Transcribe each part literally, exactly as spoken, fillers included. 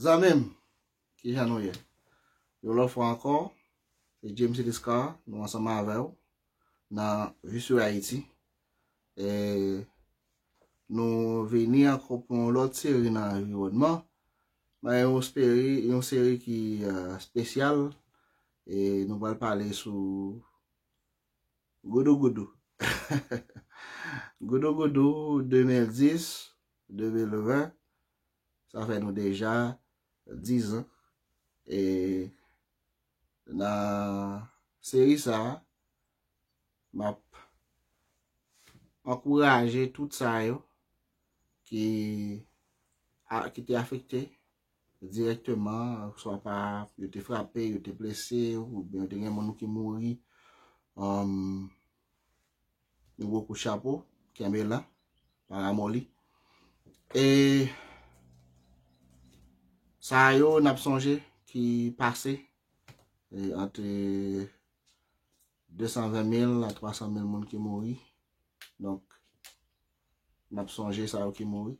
Zanmi m, kijan nou ye? Yon lòt fwa ankò, se James Eliscar, nou ansanm avè w nan Vue sur Haïti. E nou vini ankò pou yon lòt seri nan anviwònman. Men yon seri, yon seri ki uh, espesyal. E nou pral pale sou Goudou Goudou. Goudou Goudou de mil dis, de mil ven, sa fè nou deja diz an. E nan seri sa, m ap ankouraje tout sa yo ki, a, ki te afekte dirèkteman, swa pa yo te frape, yo te blese, oubyen yo te gen moun ki mouri. Um, yon gwo kout chapo, kenbe la, pa ramoli. E sa yo n ap sonje ki pase e, ant de san ven mil a twa san mil moun ki mouri. Donk, n ap sonje sa yo ki mouri.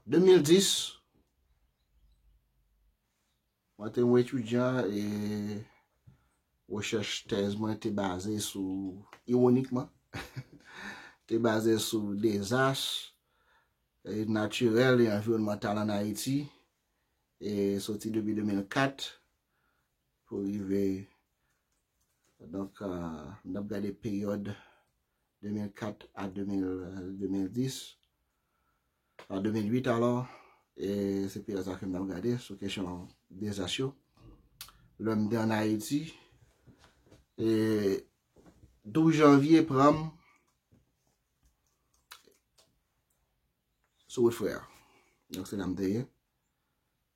De mil dis, mwen te yon etidyan e rechèch tèz mwen te baze sou, iwonikman, te baze sou dezas e, natirèl e anviwònmantal ann Ayiti, e soti depi de mil kat pou rive, donk, uh, n ap gade peryòd de mil kat a de mil, de mil dis, a de mil uit alò, e se peryòd sa ke n ap gade sou kesyon dezas yo. Lè m te ann Ayiti, e douz janvye pran m sou wout frè a. Donk, se la m te ye.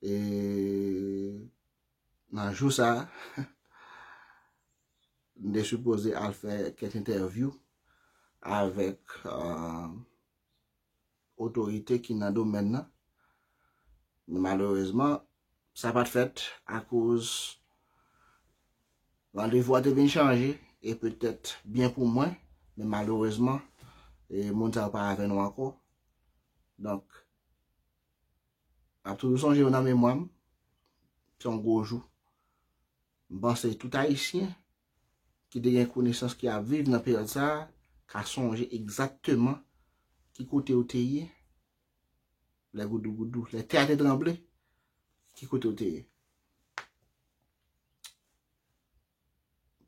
E nan jou sa a, m te sipoze al fè kèk entèvyou avèk uh, otorite ki nan domèn nan. Men malerezman, sa pa t fèt akoz randevou a te vin chanje e petèt byen pou mwen, men malerezman, e moun sa yo pa avè nou ankò. Donk, m ap toujou sonje yo nan memwa m. Se yon gwo jou. M panse tout Ayisyen ki te gen konesans ki ap viv nan peryòd sa a ka sonje egzakteman ki kote yo te ye lè goudougoudou, lè tè a te tranble, ki kote yo te ye.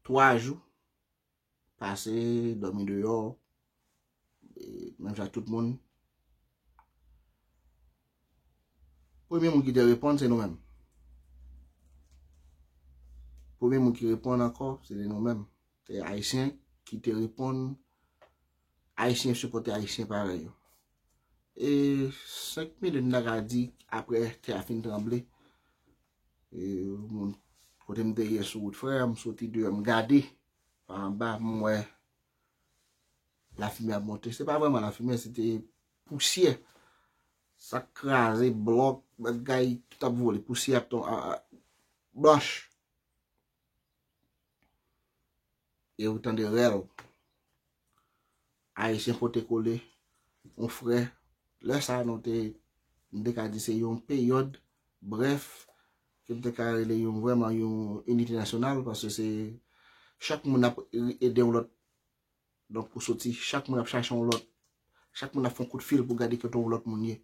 Twa jou pase, dòmi deyò, e, menm jan ak tout moun. Premye moun ki te reponn, se nou menm. Premye moun ki reponn ankò, se te nou menm. Se Ayisyen ki te reponn, Ayisyen sipòte Ayisyen parèy yo. E senk minit, m ta ka di, apre tè a fin tranble, e, moun, kote m te ye sou wout frè a, m soti deyò, m gade pa anba, m wè lafimen ap monte. Se pa vrèman lafimen, se te pousyè. Sa k kraze, blòk, bagay, tout ap vole, pousyè ap ton-, a, a, blanch. E ou tande rèl. Ayisyen pote kole, yon frè. Lè sa a, nou te, m te ka di se yon peryòd brèf, ke m te ka rele yon vrèman yon inite nasyonal, paske se chak moun ap ede yon lòt. Donk, pou soti, chak moun ap chache yon lòt. Chak moun ap fè yon kout fil pou gade kote yon lòt moun ye.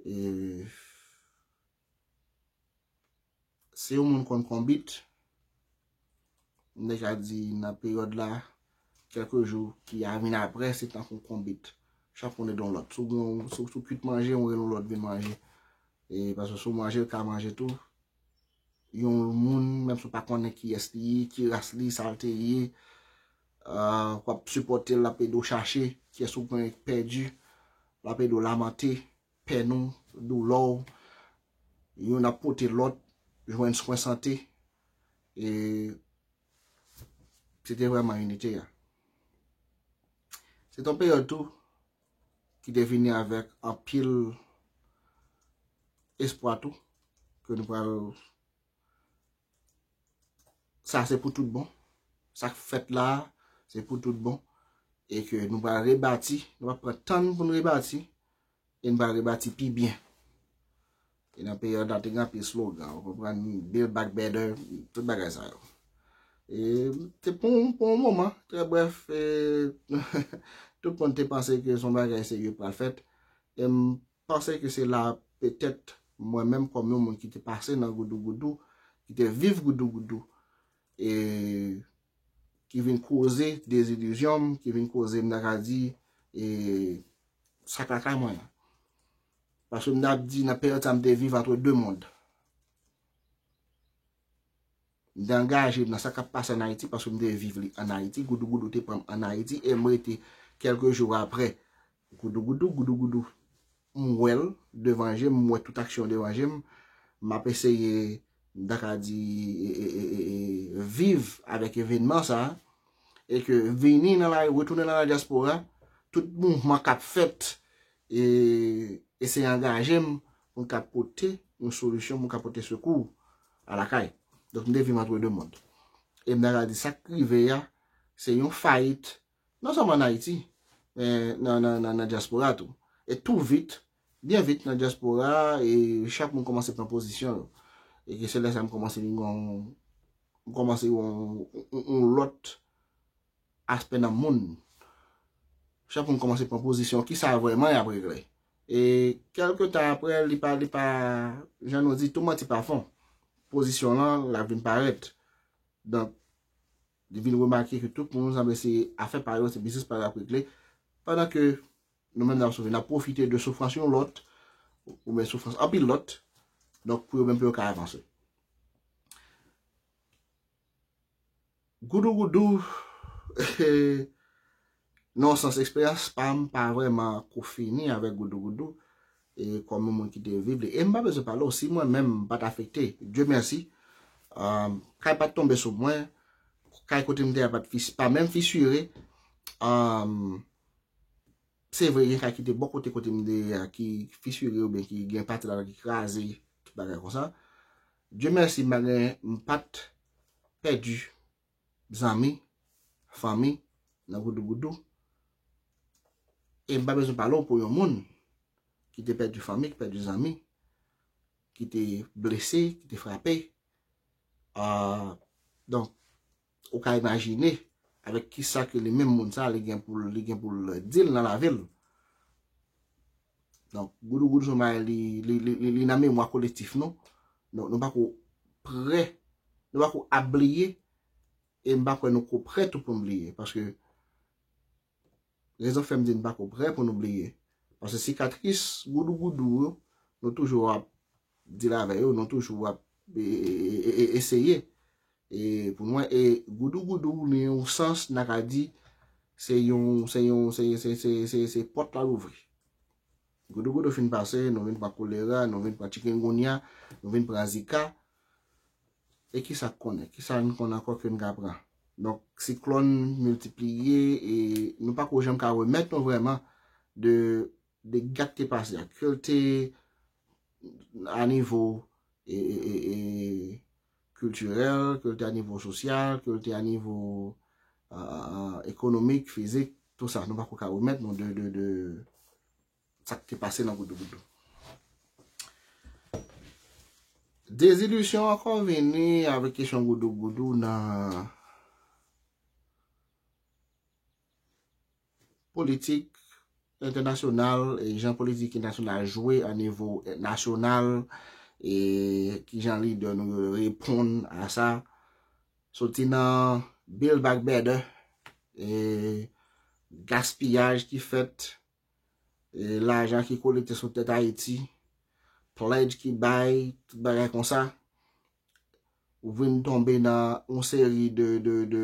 E si yon moun konn konbit, m te ka di nan peryòd la, kèlke jou ki a vin apre, se tankou konbit. Chak moun ede yon lòt. Si w gen, si w, si w kuit manje, ou rele yon lòt vin manje. E paske si w manje, l ka manje tou. Yon moun, menm si w pa konnen kiyès li ye, ki ras li, sa l te ye, ah, w ap sipòte l, l ap ede w chache kiyès ou gen pèdi, l ap ede w lamante pèn ou, doulè w, youn ap pote lòt, jwenn swen sante. E se te vrèman inite a. Se te yon peryòd tou ki te vini avèk anpil espwa tou, ke nou pral, sa se pou tout bon. Sa k fèt la, se pou tout bon. E ke nou pral rebati, nou pral pran tan n pou n rebati. e n pral rebati pi byen. E nan peryòd la, te gen anpil slogan, ou konprann, Build Back Better, tout bagay sa yo. E se pou, pou yon moman, trè brèf, e, tout moun te panse ke se yon bagay serye pral fèt. E m panse ke se la, petèt, mwen menm kòm yon moun ki te pase nan goudougoudou, ki te viv goudougoudou, e ki vin koze dezilizyon m, ki vin koze, m ta ka di, e, sa k lakay mwen an. Paske m t ap di, nan peryòd sa, m te viv antre de mond. M te angaje m nan sa k ap pase ann Ayiti, paske m te viv li ann Ayiti. Goudougoudou te pran m ann Ayiti, e m rete kèlke jou apre. Goudougoudou, goudougoudou. M wè l devan je m, m wè tout aksyon devan je m. M ap eseye, m ta ka di, e, e, e, e, e, viv avèk evènman sa a. E ke vini nan la, retounen nan la dyaspora, tout mouvman k ap fèt, e, eseye angaje m pou m ka pote yon solisyon, pou m ka pote sekou a lakay. Donk, m te viv antre de mond. E m ta ka di sa k rive a, se yon fayit, non sèlman ann Ayiti, men nan, nan, nan, nan dyaspora tou. E tou vit, byen vit nan dyaspora, e chak moun kòmanse pran pozisyon yo. E ke se lè sa m kòmanse vin gon, m kòmanse yon, yon, yon lòt aspè nan moun. Chak moun kòmanse pran pozisyon, kisa vrèman y ap regle. E kèlke tan apre, li pa, li pa, jan nou di, tou manti pa fon. Pozisyon lan, l ap vin parèt. Donk, li vin remake ke tout moun sanble se afè pa yo, se biznis pa yo y ap regle. Pandan ke nou menm n ap soufri, n ap pwofite de soufrans yon lòt, oubyen soufrans anpil lòt, donk pou yo menm pou yo ka avanse. Goudougoudou, nan yon sans, eksperyans pa m pa vrèman ko fini avèk goudougoudou, e kòm yon moun ki te viv li. E m pa bezwen pale w, si mwen menm m pa t afekte, Dye mèsi, um, kay pa t tonbe sou mwen, kay kote m te a pa t fis-, pa menm fisire. Um, se vre, gen kay ki te bò kote, kote m te a, ki fisire oubyen ki gen pati ladan ki kraze, tout bagay konsa. Dye mèsi, m pa gen, m pa t pèdi zanmi, fanmi, nan goudougoudou. E m pa bezwen pale w pou yon moun ki te pèdi fanmi, ki pèdi zanmi, ki te blese, ki te frape. Ah, donk, ou ka imajine avèk kisa ke li menm moun sa, li gen pou l, li gen pou l di l nan lavi l. Donk, goudougoudou se yon bagay li, li, li, li, li nan memwa kolektif nou. Donk, nou pa ko prè, nou pa ko ap bliye, e m pa kwè nou ko prè tou pou n bliye, paske rezon fè m di n pa ko prè pou nou bliye. Paske sikatris goudougoudou yo, nou toujou ap deal avè yo, nou toujou ap, e, e, e, e, eseye. E pou mwen, e goudougoudou, nan yon sans, n a ka di, se yon, se yon, se, se, se, se, se pòt la louvri. Goudougoudou fin pase, nou vin pran kolera, nou vin pran chikungunya, nou vin pran zika. E kisa k konnen? Kisa n konnen ankò ke n ka pran? Donk, siklòn miltipliye e nou pa ko janm ka remèt nou vrèman de, de dega k te pase a. Ke l te a nivo, e, e, e, e, kiltirèl, ke l te a nivo sosyal, ke l te a nivo, a, a, a, ekonomik, fizik, tou sa. Nou pa ko ka remèt nou de, de, de, sa k te pase nan goudougoudou. Dezilizyon ankò vini avèk kesyon goudougoudou nan politik entènasyonal, e jan politik entènasyonal jwe a nivo nasyonal, e kijan lidè nou yo reponn a sa. Soti nan Build Back Better, e gaspiyaj ki fèt, e lajan ki kolekte sou tèt Ayiti, pledge ki bay, tout bagay konsa, ou vin tonbe nan yon seri de, de, de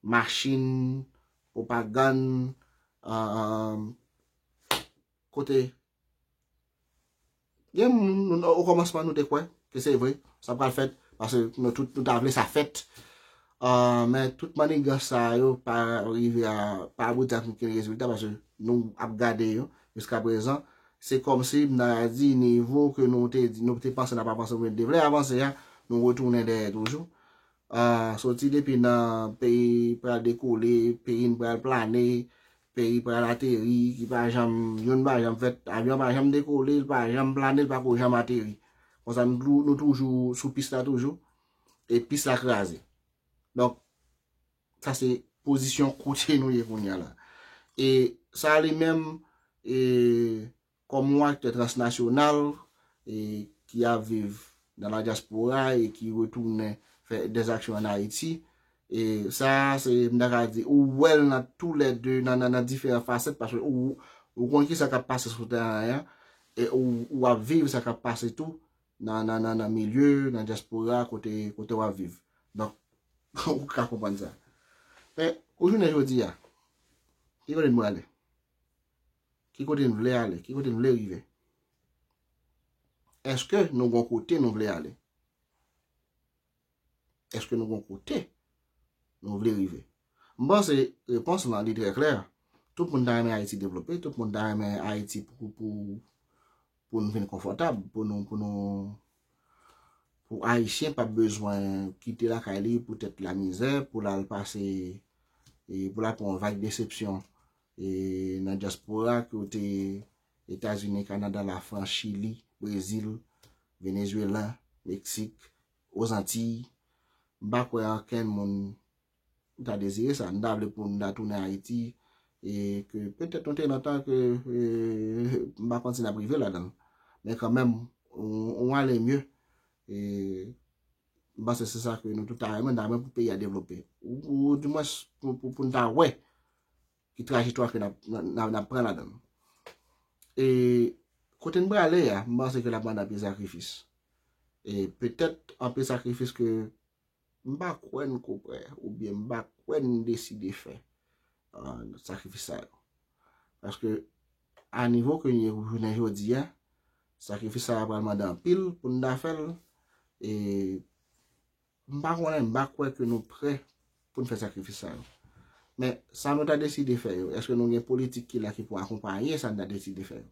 machin, pwopagann, ah, kote gen moun, nou, o kòmansman nou te kwè ke se vre, sa pral fèt, paske nou tout, nou ta vle sa fèt. Ah, men tout manigans sa yo pa rive a, pa abouti ak okenn rezilta, paske nou ap gade yo jiska prezan. Se kòmsi, m ta di, nivo ke nou te, nou te panse n ap avanse, oubyen te vle avanse a, nou retounen dèyè toujou. Ah, soti depi nan peyi pral dekole, peyi n pral plane, peyi pral ateri, ki pa janm, youn pa janm fèt, avyon pa janm dekole, l pa janm plane, l pa ko janm ateri. Konsa nou, tou- nou toujou sou pis la toujou, e pis la kraze. Donk, sa se pozisyon kote nou ye kounye a la. E sa li menm, e, kòm yon aktè transnasyonal, e, ki ap viv nan la dyaspora e ki retounen fè dèzaksyon ann Ayiti, e sa se, m ta ka di, ou wè l nan toulède, nan, nan, nan diferan fasèt, paske ou, ou konn ki sa k ap pase sou teren an, e ou, ou ap viv sa k ap pase tou nan, nan, nan, nan milye, nan dyaspora, kote, kote w ap viv. Donk, ou ka konprann sa. Men, pou jounen jodi a, ki kote n prale? Ki kote n vle ale? Ki kote n vle rive? Èske nou gon kote nou vle ale? Èske nou gon kote nou vle rive? M panse repons lan li trè klè. Tout moun ta renmen Ayiti devlope, tout moun ta renmen Ayiti pou, pou, pou nou vin konfòtab, pou nou, pou nou, pou Ayisyen pa bezwen kite lakay li poutèt lamizè, pou l al pase, e pou l al pran yon vag desepsyon, e nan dyaspora, kote Etazini, Kanada, Lafrans, Chili, Brezil, Venezuela, Meksik, Ozantiy. M pa kwè ankenn moun ta dezire sa. M ta vle pou m ta tounen Ayiti, e ke petèt nou te nan tan ke, e, m pa konn si n ap rive ladan l. Men kanmenm, on, on ale mye. E m panse se sa ke nou tout ta renmen, n ta renmen pou peyi a devlope. Ou, ou dimwens pou, pou, pou n ta wè ki trajektwa ke n ap, n ap, n ap pran ladan l. E kote n prale a, m panse ke l ap mande anpil sakrifis. E petèt anpil sakrifis ke m pa kwè n ko prè, oubyen m pa kwè n deside fè, ah, sakrifis sa yo. Paske a nivo ke n ye jounen jodi a, sakrifis sa yo pral mande anpil pou n ta fè l. E m pa konnen, m pa kwè ke nou prè pou n fè sakrifis sa yo. Men, sa nou ta deside fè yo, èske nou gen politik ki la ki pou akonpaye sa n ta deside fè yo?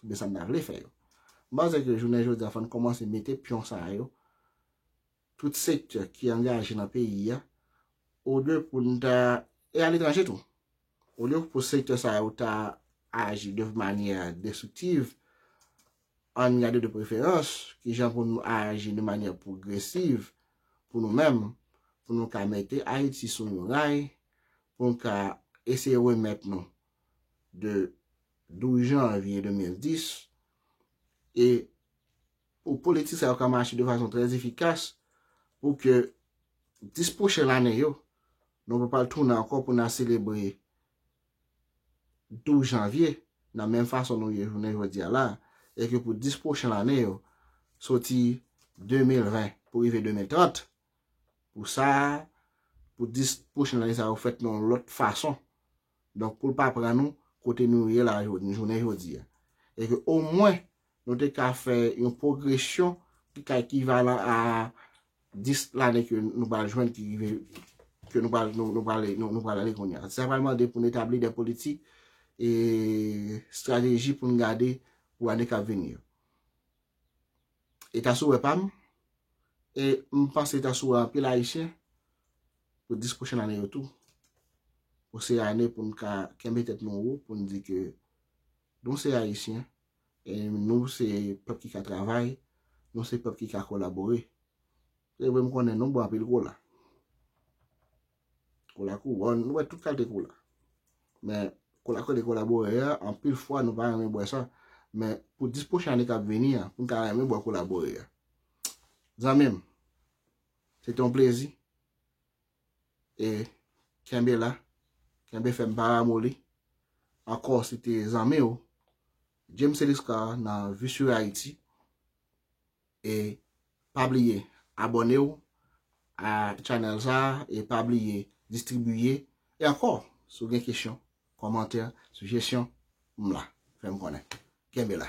Oubyen sa n ta vle fè yo? M panse ke jounen jodi a, fò n kòmanse mete pyon sa yo, tout sektè ki angaje nan peyi a, olye pou n ta, e aletranje tou, olye pou sektè sa yo ta aji de manyè destriktiv, ann gade de preferans kijan pou nou aji de manyè pwogresiv pou nou menm, pou nou ka mete Ayiti sou yon ray, pou nou ka eseye remèt nou de douz janvye de mil dis, e pou politik sa yo ka mache de fason trè efikas, pou ke dis pwochen lane yo, nou pa pral tounen ankò pou n a selebre douz janvye, nan menm fason nou ye jounen jodi a la, e ke pou dis pwochen lane yo, soti de mil ven pou rive de mil trant, pou sa, pou dis pwochen lane sa yo fèt nan yon lòt fason. Donk, pou l pa pran nou kote nou ye la, jou- jounen jodi a. E ke omwen, nou te ka fè yon pwogresyon ki ka ekivalan a dis lane ke nou pral jwenn ki rive, ke nou pral, nou, nou pral, nou, nou pral ale kounye a. Sa pral mande pou n etabli de politik e estrateji pou n gade pou ane k ap vini yo. E ta sou wè pa m, e m panse ta sou wè anpil Ayisyen pou dis pwochen ane yo tou. Pou se ane pou n ka kenbe tèt nou wo, pou n di ke nou se Ayisyen, e nou se pèp ki ka travay, nou se pèp ki ka kolabore. Se vre, m konnen nou bwè anpil kola. Kola kouwòn, nou bwè tout kalite kola. Men kola k rele kola Boyè a, anpil fwa nou pa renmen bwè sa. Men pou dis pwochen ane k ap vini an, nou ka renmen bwè kola Boyè a. Zanmi m, se te yon plezi. E kenbe la, kenbe fèm, pa ramoli. Ankò, se te zanmi w, James Eliscar nan Vue sur Haïti. E pa bliye abòne w a channel sa a, e pa bliye distribiye. E ankò, si w gen kesyon, kòmantè, sijesyon, m la. Fè m konnen. Kenbe la.